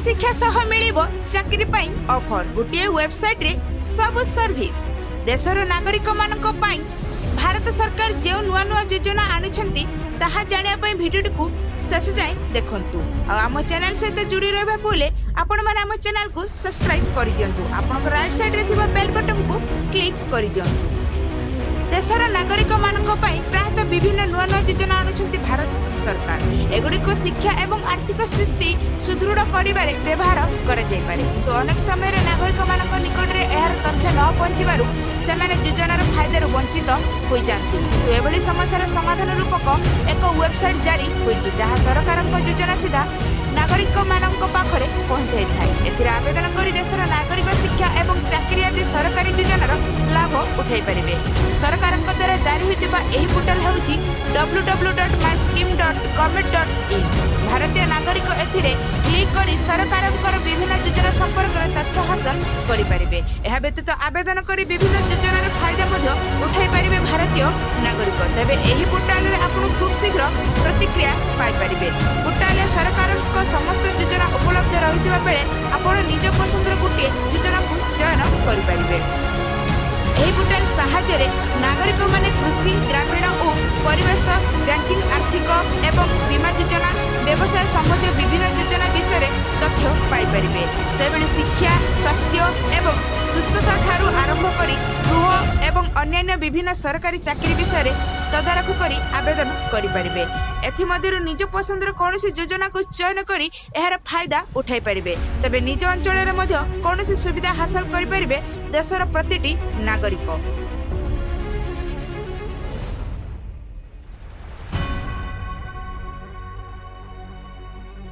ଶିକ୍ଷା ସହ ମିଳିବ ଚାକିରି ପାଇଁ ଅଫର। ଗୋଟିଏ ୱେବସାଇଟରେ ସବୁ ସର୍ଭିସ। ଦେଶର ନାଗରିକମାନଙ୍କ ପାଇଁ ଭାରତ ସରକାର ଯେଉଁ ନୂଆ ନୂଆ ଯୋଜନା ଆଣୁଛନ୍ତି, ତାହା ଜାଣିବା ପାଇଁ ଭିଡ଼ିଓଟିକୁ ଶେଷ ଯାଏଁ ଦେଖନ୍ତୁ। ଆଉ ଆମ ଚ୍ୟାନେଲ ସହିତ ଯୋଡ଼ି ରହିବାକୁ ହେଲେ ଆପଣମାନେ ଆମ ଚ୍ୟାନେଲକୁ ସବସ୍କ୍ରାଇବ କରିଦିଅନ୍ତୁ। ଆପଣଙ୍କ ରାଇଟ୍ ସାଇଡ୍ରେ ଥିବା ବେଲ୍ ବଟନକୁ କ୍ଲିକ୍ କରିଦିଅନ୍ତୁ। ଦେଶର ନାଗରିକମାନଙ୍କ ପାଇଁ ପ୍ରାୟତଃ ବିଭିନ୍ନ ନୂଆ ନୂଆ ଯୋଜନା ଆଣୁଛନ୍ତି ଭାରତ ସରକାର। ଏଗୁଡ଼ିକୁ ଶିକ୍ଷା ଏବଂ ଆର୍ଥିକ ସ୍ଥିତି ସୁଦୃଢ଼ କରିବାରେ ବ୍ୟବହାର କରାଯାଇପାରେ। କିନ୍ତୁ ଅନେକ ସମୟରେ ନାଗରିକମାନଙ୍କ ନିକଟରେ ଏହାର ତଥ୍ୟ ନ ପହଞ୍ଚିବାରୁ ସେମାନେ ଯୋଜନାର ଫାଇଦାରୁ ବଞ୍ଚିତ ହୋଇଯାଆନ୍ତି। କିନ୍ତୁ ଏଭଳି ସମସ୍ୟାର ସମାଧାନ ରୂପକ ଏକ ୱେବସାଇଟ୍ ଜାରି ହୋଇଛି, ଯାହା ସରକାରଙ୍କ ଯୋଜନା ସିଧା ନାଗରିକମାନଙ୍କ ପାଖରେ ପହଞ୍ଚାଇଥାଏ। ଏଥିରେ ଆବେଦନ କରି ଦେଶର ନାଗରିକ ଶିକ୍ଷା ଏବଂ ଚାକିରି ଆଦି ସରକାରୀ ଯୋଜନାର ଲାଭ ଉଠାଇ ପାରିବେ। ସରକାରଙ୍କ ଦ୍ୱାରା ଜାରି ହୋଇଥିବା ଏହି ପୋର୍ଟାଲ ହେଉଛି www.myscheme.government.in। ଭାରତୀୟ ନାଗରିକ ଏଥିରେ କ୍ଲିକ୍ କରି ସରକାରଙ୍କର ବିଭିନ୍ନ ଯୋଜନା ସମ୍ପର୍କରେ ତଥ୍ୟ ହାସଲ କରିପାରିବେ। ଏହା ବ୍ୟତୀତ ଆବେଦନ କରି ବିଭିନ୍ନ ଯୋଜନାର ଫାଇଦା ମଧ୍ୟ ଉଠାଇ ପାରିବେ ଭାରତୀୟ ନାଗରିକ। ତେବେ ଏହି ପୋର୍ଟାଲରେ ଆପଣ ଖୁବ୍ ଶୀଘ୍ର ପ୍ରତିକ୍ରିୟା ପାଇପାରିବେ। ପୋର୍ଟାଲରେ ସରକାରଙ୍କ ସମସ୍ତ ଯୋଜନା ଉପଲବ୍ଧ ରହିଥିବା ବେଳେ ଆପଣ ନିଜ ପସନ୍ଦର ଗୋଟିଏ ଯୋଜନାକୁ ଚୟନ କରିପାରିବେ। ଏହି ପୋର୍ଟାଲ ସାହାଯ୍ୟରେ ନାଗରିକମାନେ କୃଷି, ଗ୍ରାମୀଣ ଓ ପରିବେଶ, ବ୍ୟାଙ୍କିଂ, ଆର୍ଥିକ ଏବଂ ବୀମା ଯୋଜନା, ବ୍ୟବସାୟ ସମ୍ବନ୍ଧୀୟ ବିଭିନ୍ନ ଯୋଜନା ବିଷୟରେ ତଥ୍ୟ ପାଇପାରିବେ। ସେହିଭଳି ଶିକ୍ଷା, ସ୍ୱାସ୍ଥ୍ୟ ଏବଂ ସୁସ୍ଥତା ଠାରୁ ଆରମ୍ଭ କରି ଗୃହ ଏବଂ ଅନ୍ୟାନ୍ୟ ବିଭିନ୍ନ ସରକାରୀ ଚାକିରି ବିଷୟରେ ତଦାରଖ କରି ଆବେଦନ କରିପାରିବେ। ଏଥିମଧ୍ୟରୁ ନିଜ ପସନ୍ଦର କୌଣସି ଯୋଜନାକୁ ଚୟନ କରି ଏହାର ଫାଇଦା ଉଠାଇ ପାରିବେ। ତେବେ ନିଜ ଅଞ୍ଚଳରେ ମଧ୍ୟ କୌଣସି ସୁବିଧା ହାସଲ କରିପାରିବେ ଦେଶର ପ୍ରତିଟି ନାଗରିକ।